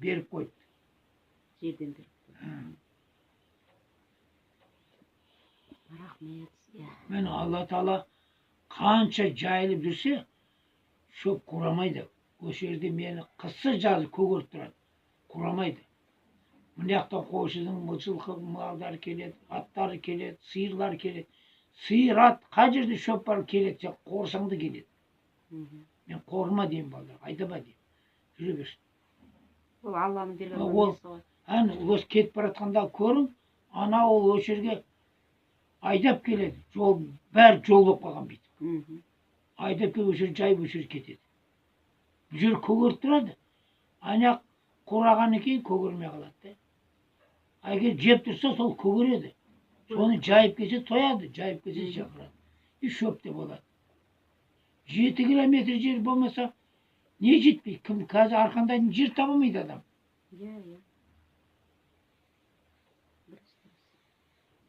Беріп қойыпты. Жерден беріп қойды. Рахмет сізге. Мен Алла Тағала қанша жайылып жүрсе, шөп қурамайды. Осы жерде мені қысы жазы көгеріп тұрады, қурамайды. Мына жақтан қойшының жылқы малдары келеді, аттары келеді, сиырлар келеді. Сиыр, ат, қай жерде шөп бар, келеді. Сен қорысаң да келеді. Мен қорыма деймін балаларға, айдаба деймін, жүре берсін. Ол Алланың берген несі ғой. Әне, осы кетіп бара жатқанда көрің, ана ол осы жерге айдап келеді. Жол бәрі жол болып қалған бүйтіп. Айдап келіп, осы жерге жайып, осы жерге кетеді. Бұл жер көгеріп тұрады, ана жақ қурағаннан кейін көгермей қалады да. А егер жеп тұрса, сол көгереді. Соны жайып келсе, тояды, жайып келсе, шақырады и шөп те болады. 7 километр жер болмаса, не жетпейді? Кім қазір арқандайтын жер таба алмайды адам. Иә, иә.